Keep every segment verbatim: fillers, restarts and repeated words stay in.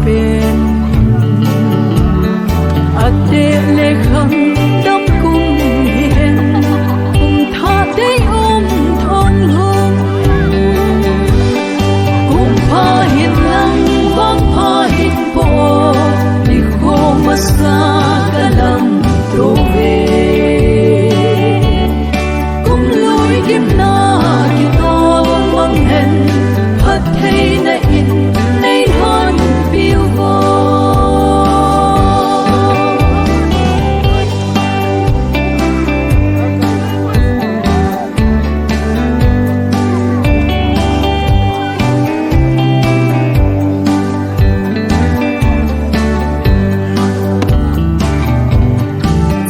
pen. Ateh le khang dam kum hihen, kum thah tei um thong lhung. Kum pha hin lang vang pha hin po, nikho masa ka lam to ve. Kum lui gimna kitol mang hen, phattheina in nei lhon piu vo.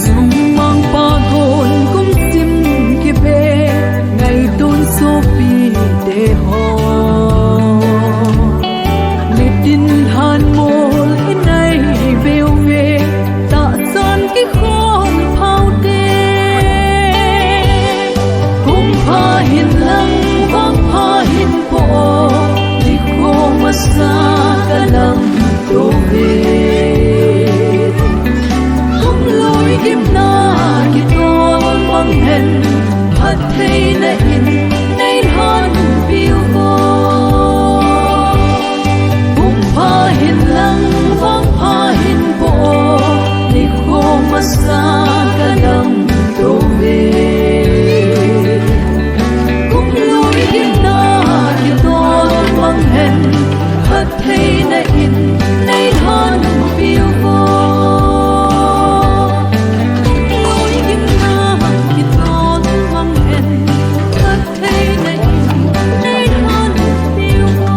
Chungmang pa gon kum sim kibe, ngaitun sopi te ho. Nitin han mol inai veu ve, tahsan kikhol phau te. Kum pha hin lang vang pha hin po, nikho masa ka lam to ve. Kum lui gimna kitol mang hen, phattheina in nei lhon piu vo. Kum pha hin lang vang pha hin po, nikho masa ka lam to ve. Kum lui gimna kitol mang hen, phattheina in nei lhon piu vo. Kum lui gimna kitol mang hen, phattheina in nei lhon piu vo.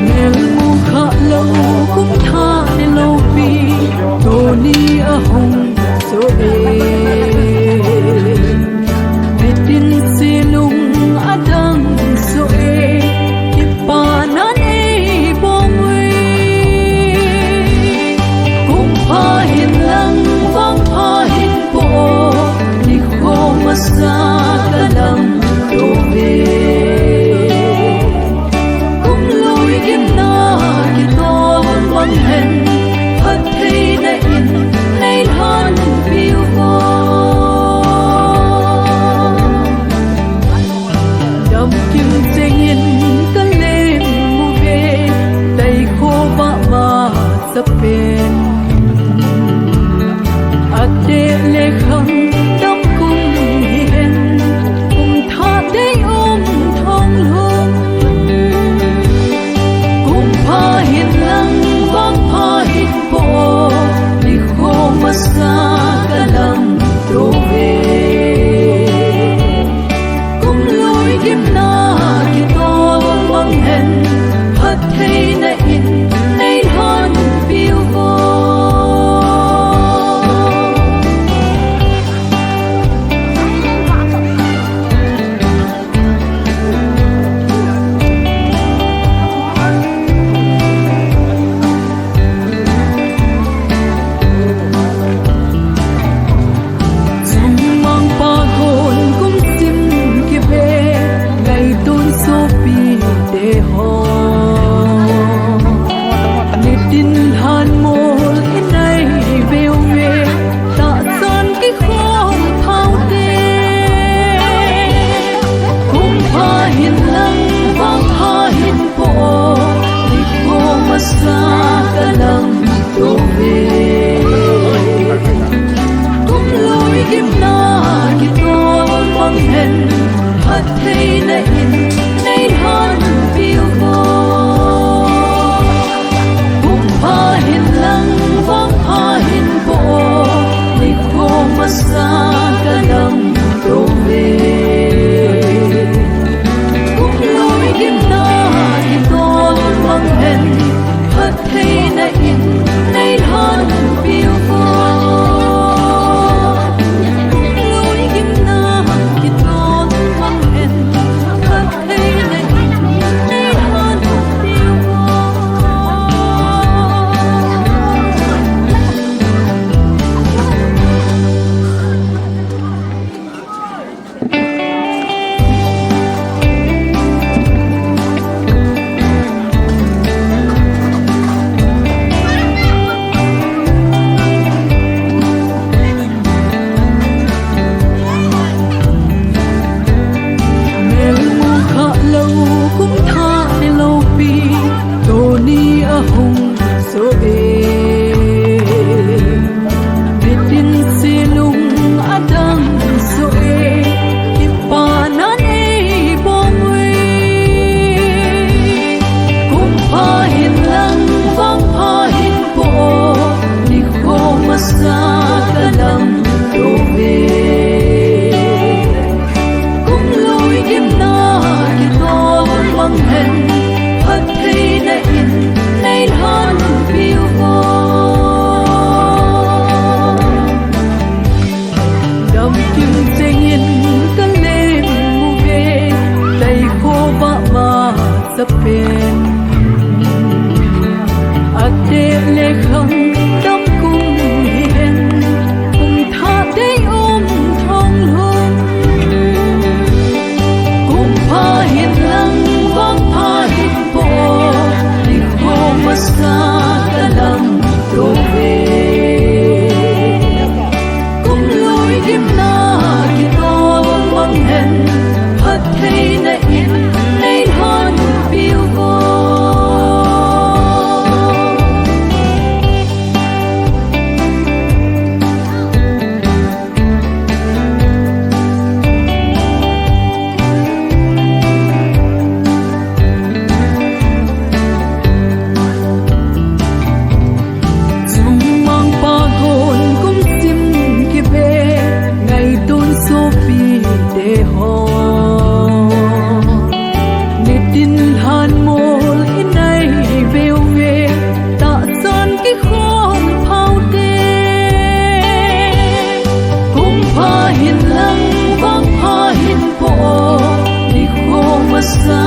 Melmu kha lou kum thah ni loupi, tuni ahung so e. Nitin silung adang so Sapen, ateh le khang tam kum hihen, kum thah dei um thong lhun. Kum pha hin lang vang pha hin po, nikho masa ka lam to ve. Kum lui gimna kitol mang hen, phattheina in nei lhon piu vo. Chungmang pa hon kum sim kibe, ngaitun sopi te ho. Nitin lhan mol inai veu ve, tahsan kikhol phau te. Kum pha hin lang vang pha hin po, nikho masa